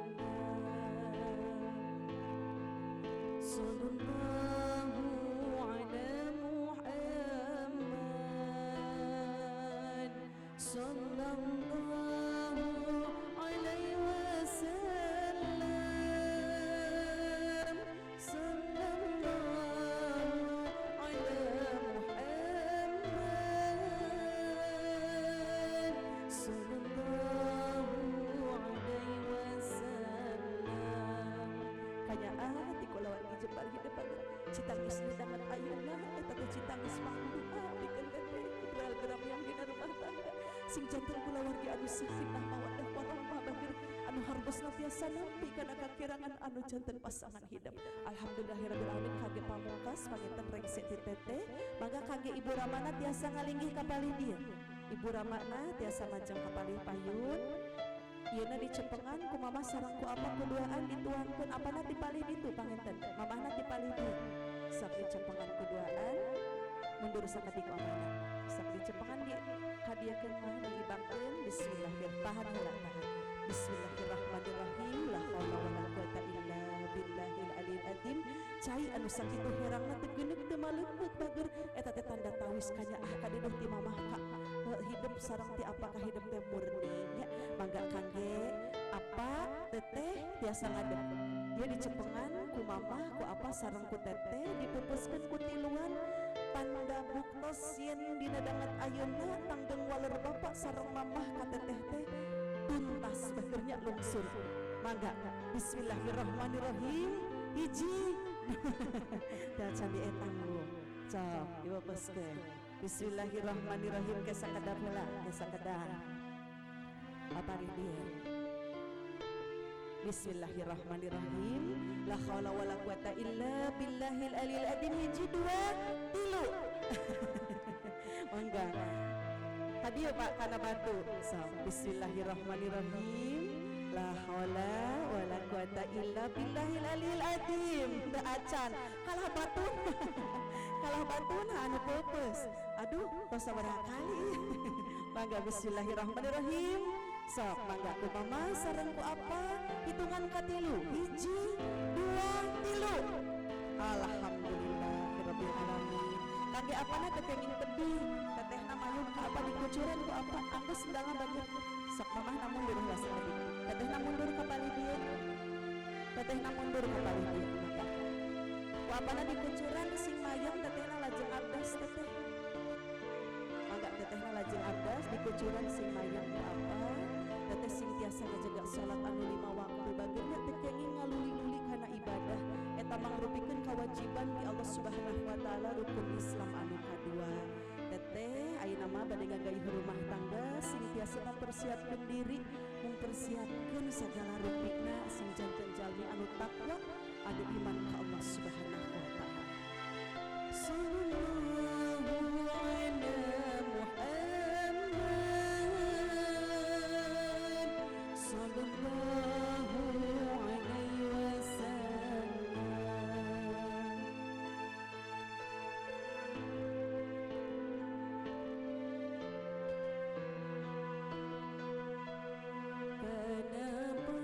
Sallallahu ala Muhammad. Sallallahu alaihi wasallam. Sallallahu ala Muhammad. Sallallahu alaihi wasallam. Kanyaah ti kulawargi Jembar hidup bager citangis dangan ayeuna eta teh citangis pangdoa pikeun teteh geram yang dina rumah tangga, sing janten kulawargi anu sakinah mawaddah warahmah bageur, anu hartosna tiasa nampi kana kakirangan anu janten pasangan hidup. Alhamdulillahirabbil alamin. Kangge pamungkas panginten rengse ti teteh, mangga kangge Ibu Ramana tiasa ngalinggih ka palih dieu. Ibu Ramana tiasa majeng ka palih payun. Yeuna dicepengan ku mama sareng ku apa kuduaan, dituangkeun apana ti palih ditu panginten. Mamahna ti palih dieu. Sok dicepengan kuduaan, mundur sakedik mamahna. Kadiakeun mah diibangkeun. Bismillahirrahmanirrahim. Tahan heula, tahan. Bismillahirrahmanirrahim. La haula wala quwata illa billahil aliyil azim. Cai anu sakitu herangna teu geuneuk teu maleupet bager eta teh tanda tawis kanyaah kadeudeuh ti mamah ka hidup sareng ti apakah hidup teh murni nya. Mangga kangge apa teteh tiasa ngadep dia dicepengan ku mamah ku apa sareng ku teteh diputuskeun ku tiluan tanda buktos yen dina danget ayeuna tanggeng waler bapak sareng mamah ka teteh teh tuntas bagernya lungsur. Mangga bismillahirrahmanirrahim. Hiji da candi etang lu cok dibebeskeun. Bismillahirrahmanirrahim. Kesakedap heula, kesakedap apa dia. Bismillahirrahmanirrahim. La haula wala quwata illa billahil aliyil azim. Hiji dua tilu. Mangga tadi ya Pak kana batu. So, bismillahirrahmanirrahim. La haula wala quwata illa billahil aliyil azim. Teu acan kalah batun. Kalah batun anu peupeus. Aduh, tos sabaraha kali. Mangga bismillahirrahmanirrahim. Sok mangga ku mama sareng ku apa hitungan katilu. Hiji, dua, tilu. Alhamdulillahirabbil alamin. Kangge apana teh kenging tebih, tetehna mayun ka apa dikucuran ku apa anggeus sendalna bager. Sok mamahna mundur heula sakedik. Tetehna mundur ka palih dieu. Tetehna mundur ka palih dieu mangga. Ku apana dikucuran sing mayang tetehna lajeng abdas teteh. Mangga tetehna lajeng abdas dikucuran sing mayang ku apa teteh sing tiasa ngajaga salat anu 5 waktu bagernya teu kenging ngaluli-luli kana ibadah eta mangrupikeun kewajiban ti Allah Subhanahu wa taala rukun Islam anu kadua. Teteh ayeuna mah bade ngagayuh rumah tangga sing tiasa mempersiapkeun diri, mempersiapkeun sagala rupina sing janten jalmi anu takwa anu iman ka Allah Subhanahu wa taala. Sallallahu ala Muhammad sallallahu alaihi wasallam. Kenapa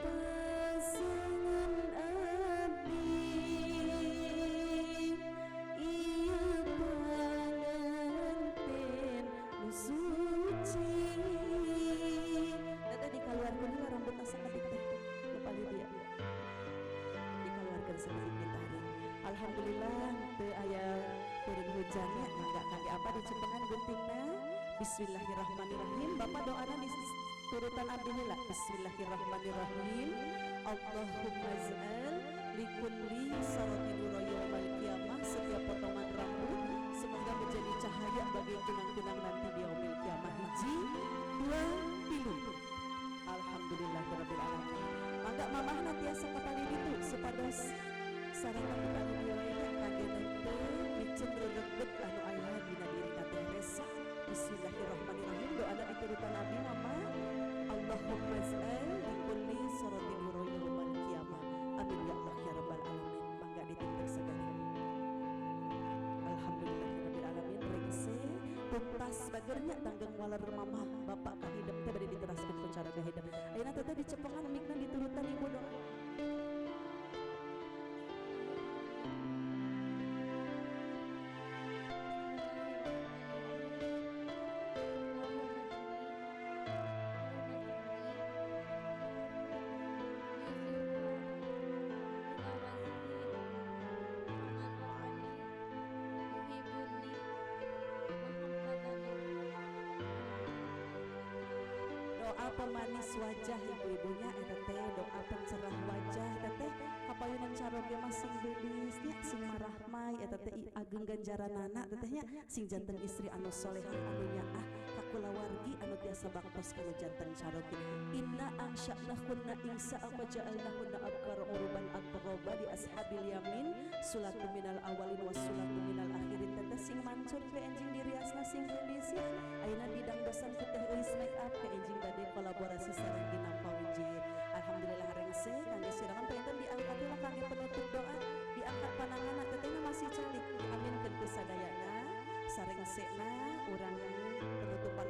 pasangan abdi ieu panganten nu suci. Teteh dikaluarkeun heula rambutna sakedik teh. Nu palih dieu. Dikaluarkeun sakedik ditarik. Alhamdulillah teu aya turun hujan nya. Mangga kangge apa dicepengan guntingna. Bismillahirrahmanirrahim. Bapak doana di turutan abdi heula. Bismillahirrahmanirrahim. Allahumma ij'al likulli saratin yaumal qiyamah. Setiap potongan rambut semoga menjadi cahaya bagi kunang-kunang nanti di yaumil qiyamah. Hiji, dua, tilu. Alhamdulillahirabbil alamin. Mangga mamahna tiasa ka palih ditu supados sareng ka palih dieu we kangge teu miceun rereget anu aya dina diri teh resa. Bismillahirrahmanirrahim. Doana diturutan abdi mama. Allahumma ij'al likulli saratin yaumal qiyamah. Amin ya Allah ya rabbal alamin. Mangga ditinggal sagala. Alhamdulillahirabbil alamin. Rengse tuntas bagernya tanggeng waler mamah bapak ka hidep teh bade diteraskeun ku cara ka hidep. Ayeuna teteh dicepengan mikna diturutan ibu doa. Doa pemanis wajah ibu-ibunya eta teh doa pencerah wajah teteh kapayunan caroge mah sing geulis nya sing marahmai eta teh ageng ganjaranana tetehnya sing janten istri anu solehah anu nyaah ka kulawargi anu tiasa baktos kana janten caroge. Inna ansha'nahunna insa'a wa ja'alnahunna abkara uruban atroba li ashabil yamin sulatu minal awalin was sulatu minal akhirin. Teteh sing mancur ke enjing diriasna sing geulis ya. Ayeuna didangdosan ku teh Euis make up ke enjing bade kolaborasi sareng Ginang Paunjit. Alhamdulillah rengse kangge siraman panginten diangkat heula kangge penutup doa diangkat pananganna tetehna masih calik diaminkeun ku sadayana sarengsena urang penutupan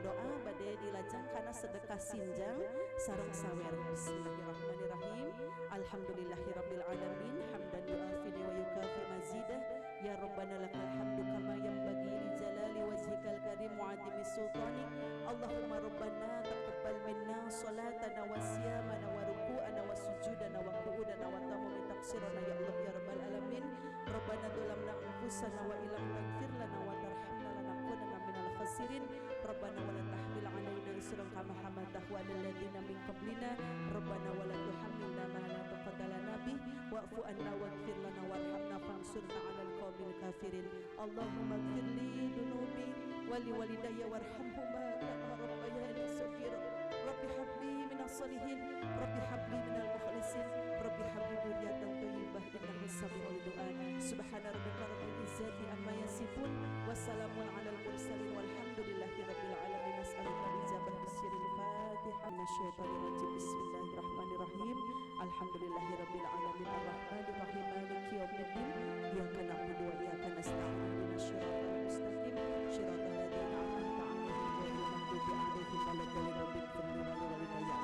kana sedekah sinjang sareng sawer. Bismillahirrahmanirrahim. Alhamdulillahirabbil alamin hamdan yu'afini wa yukafi mazidah. Ya Rabbana lakal hamdu kama yanbaghi li jalali wajhikal karim wa 'azimi sultanik. Allahumma rabbana taqabbal minna salatana wa siyamana wa ruku'ana wa sujudana wa qu'udana wa tamami taqsirana ya Allah ya rabbal alamin. Rabbana dzalamna anfusana wa illam taghfir lana wa tarhamna lanakunanna minal khasirin. Rabbana wa la tahmil 'alaina isran kama hamaltahu 'alal ladzina min qablina. Rabbana wa la tuhammilna ma la taqata lana bih wa'fu 'anna waghfir lana warhamna fansurna 'alal qaumil kafirin. Allahumma ighfir li dunubi wa li walidayya warhamhuma kama rabbayani saghira. Rabbi habli minas salihin, rabbi habli minal mukhlisin, rabbi habli dzurriyyatan thayyibah innahu samiul du'a. Subhana rabbika rabbil izzati amma yasifun wassalamun alal mursalin walhamdulillahi rabbil alamin. Nas'aluka ijabah bisiril Fatihah. Minasyaitonir rajim. Bismillahirrahmanirrahim. Alhamdulillahi rabbil alamin arrahmanir rahim maliki yaumiddin. Iyyaka na'budu wa iyyaka nasta'in ihdinas siratal mustaqim siratal ladzina an'amta 'alaihim ghairil maghdubi 'alaihim waladdallin. Rabbighfirli wa liwalidayya.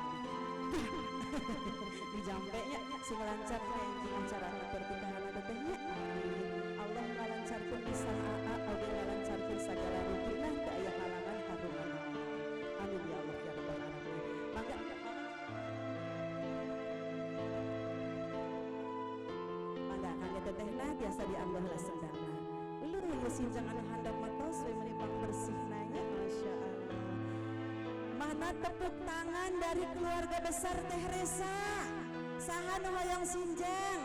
Dijampe nya sing lancar enjing acara pernikahan teteh nya. Amin. Allah ngalancarkeun pisan aa oge ngalancarkeun sagala rupina teu aya halangan harungan. Amin ya Allah ya rabbal alamin. Mangga mangga kangge tetehna biasa diambil heula sendangna. Uluh ieu sinjang anu handap matos we meuni pangbersihna nya. Masya Allah. Mana tepuk tangan dari keluarga besar Teh Resa. Saha nu hoyong sinjang?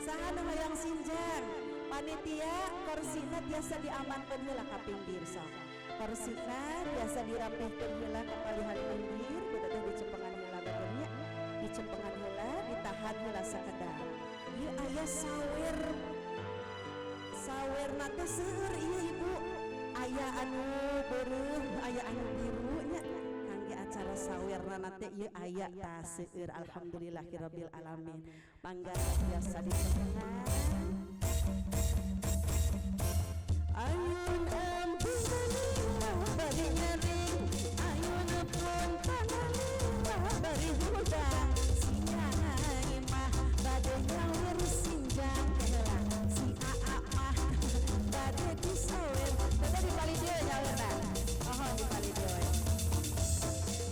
Saha nu hoyong sinjang? Panitia korsina biasa diamankeun heula ka pinggir sok. Korsina biasa dirapihkeun heula ka palihan pinggir, kudu teh dicepengan heula batur nya. Dicepengan heula, ditahan heula sakedap. Ieu aya sawer. Sawerna teh seueur ieu Ibu. Aya anu beureum, aya anu biru nya. Kangge acara sawerna teh ieu aya tah seueur. Alhamdulillahirabbil alamin. Mangga biasa dicepengan. Ayun ampun bari nyering, ayun pun panalila bari hudang. Sinyai mah bade nyawer sinjang heula, si aa mah bade disawer. Teteh di palih dieu nyawerna. Mohon di palih dieu we.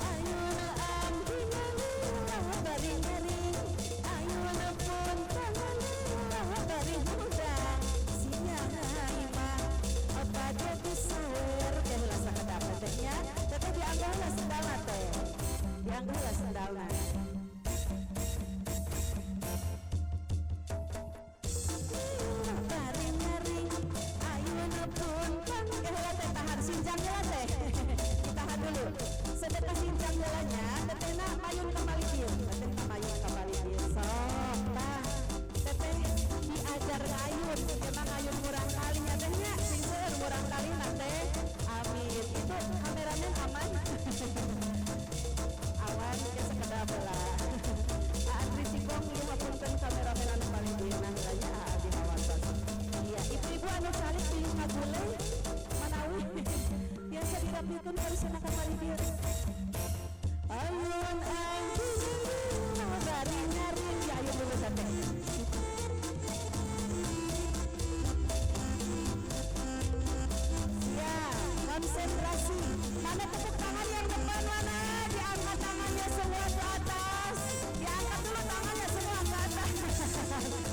Ayun ampun bari nyering, ayun pun panalila bari hudang. Sinyai mah bade disawer. Teh heula sakedap teh nya. Teteh dianggo heula sendalna teh. Dianggo heula sendalna. Bari nyering, ayun pun pan heula teh tahan sinjang heula teh. Ditahan dulu. Sedekah sinjang heula nya, tetehna mayun kembali dieu. Tetehna mayun kembali dieu. Sok tah. Teteh diajar ngayun, emang ngayun murang kali nya teh nya, sing seueur murang kali na teh. Amin. Itu kameramen aman. Awan ke sekedap heula. Aa Cikom ieu hapunten kameramen anu paling dieu nah heula nya aa di hawatos. Iya, ibu-ibu anu calik pilih ngagule manawi biasa dirapikeun karisana ka palih dieu. Ayun ayun bari nyaring ya ayun dulu teh. Ya, konsentrasi. Mana tepuk tangan yang depan mana? Diangkat tangannya semua ke atas. Diangkat dulu tangannya semua ke atas.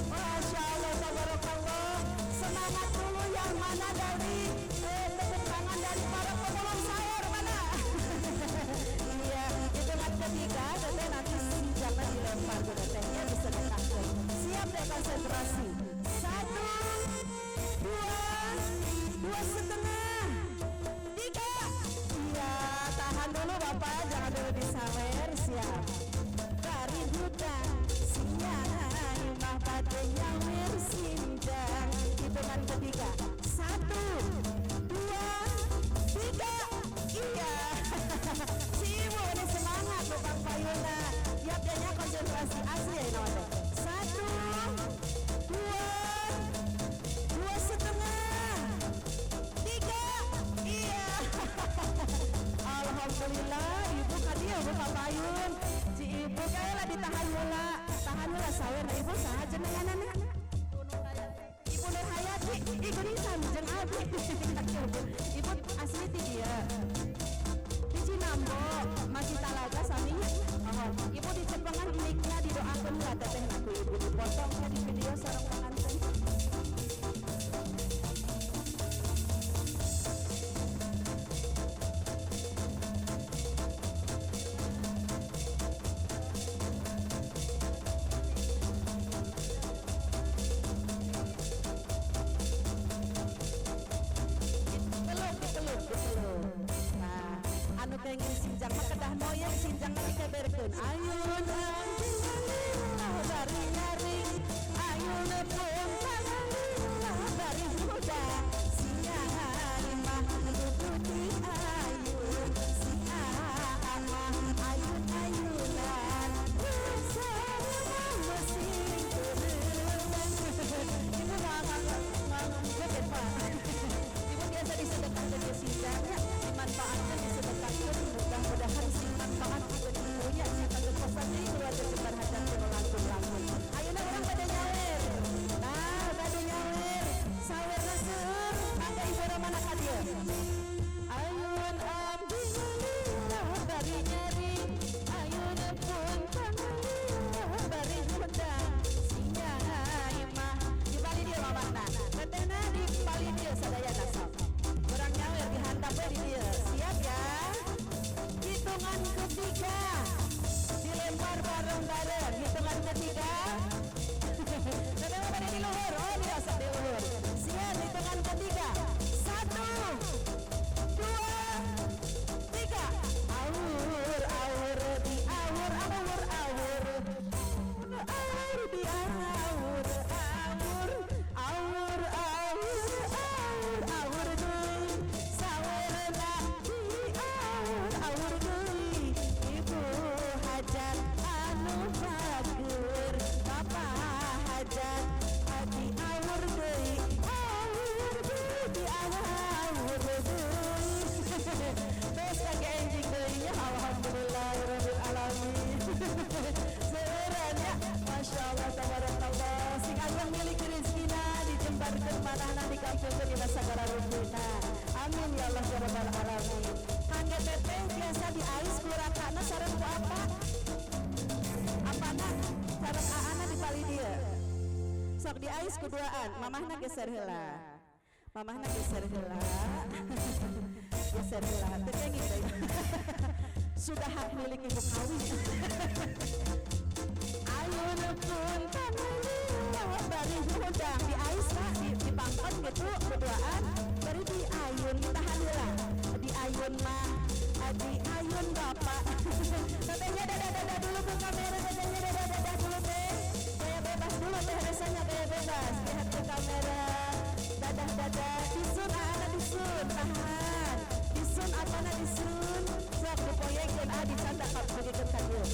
Masya Allah, tabarakallah. Semangat dulu yang mana dari tepuk tangan dari para penolong sayur mana? Iya, hitungan ketiga, teteh nanti sinjangnya dilempar ke tetehnya disedekahkan. Siap deh konsentrasi. 1, 2, 2,5, 3. Iya, tahan dulu Bapak, jangan dulu disawer. Siap. Bari hudang, sinyai mah bade nyawir sinjang. Hitungan ketiga. 1, 2, 3. Iya. Si ibu ini semangat lupang payuna. Siap deh konsentrasi asli ya ini teh. 1, 2, 2,5, 3. Iya. Alhamdulillah. Kapayun si ibu kayak ditahan heula, tahan heula sawer. Ibu saha jenenganana? Ibu Nur Hayati. Ih, geuning sami jeung abdi. Ibu asli ti dieu, di Cinambo, masih talaga saminya. Oh, ibu dicepengan mic-nya, didoakeun lah teteh ku ibu, dipotong ya di video sareng panganten. Dipeluk, dipeluk, dipeluk. Nah, anu kenging sinjang mah kedah moyeng sinjang mah dikeberkeun. Ayun ambing lillah bari nyaring, ayun pun lillah bari muda, siang mah nututi ayun, siang mah ayun-ayunan, bersama mesin turun. Ibu mah joget, Pak. Ibu biasa disedekahkan ke sinjangnya, dimanfaatkan, disedekahkan, mudah-mudahan sing manfaat ibu punya sing kosan deui keluarga jembar hajat kuno langkung-langkung. Ayeuna urang bade nyawer. Nah, bade nyawer. Sawerna seueur, mangga ibu mana ka dieu. Ayun ambing lillah bari nyaring, ayun pun lillah bari hundang, sinyai mah di bali dieu mamahna. Tetehna di bali dieu sadayana sok. Urang nyawer dihantam we di dieu. Siap ya? Hitungan ketiga dilempar bareng-bareng. Hitungan ketiga. Teteh mah pada di luhur. Oh, tidak sok di luhur. Siap, hitungan ketiga. 1, 2, 3. Awur, awur, di awur, awur, awur. Awur, di awur, awur, awur, awur, awur, awur deui. Sawerna di awur, awur deui. Ibu hajat anu bager, bapak hajat di awur deui, awur deui, di awur deui. Terus kage enjing deui nya, alhamdulillahirabbil alamin. Seueuran ya, Masya Allah, tabarakallah. Sing ageng milik rezekina, dijembarkeun manahna, dikampungkeun dina sagala rupina. Amin ya Allah ya rabbal alamin. Kangge teteh biasa diais ku rakana sareng ku apa? Apana? Sareng aana di pali dieu. Sok diais kuduaan, mamahna geser heula. Mamahna geser heula. Geser heula. Teu kenging deui. Sudah hak milik ibu kawin. Ayun pun lillah bari hudang, diais Pak, di dipangkon gitu berduaan, bari diayun, ditahan heula. Diayun mah, diayun bapak. Tetehnya dadah dadah dulu ke kamera, tetehnya dadah dadah dulu teh. Gaya bebas dulu teh rasanya, gaya bebas. Lihat ke kamera. Dadah dadah, disun anak disun, tahan. Disun apana disun? Sok dipoyekeun ah dicandak kap dugikeun ka dieu.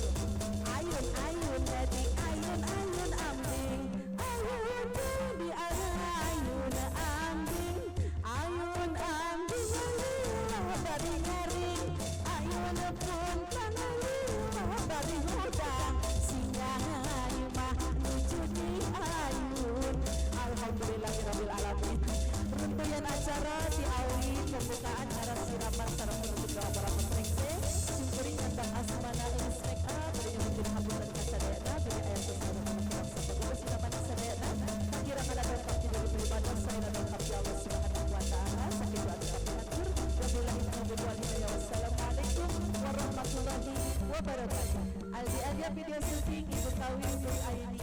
Ayun ayun jadi ayun ayun ambing. Ayun di ayun ambing. Ayun ambing lillah bari nyaring. Ayun pun lillah bari hudang. Sinyai mah lucu di ayun. Alhamdulillahirabbil alamin. Runtuyan acara diawi pembukaan acara siraman sareng penutup doa para peserta. Simkuring nyandak asmana Elis make up bari nyuhunkeun hapunten ka sadayana bari aya sesuatu anu kurang sapagodos siraman sadayana. Kirang ada lengkap tidak diterima dosa dan lengkap ya Allah Subhanahu wa taala. Sakitu anu kami hatur. Wabillahi taufiq wal hidayah. Wassalamualaikum warahmatullahi wabarakatuh. Aldi Alia video syuting Ibu Kawin Nur Aini.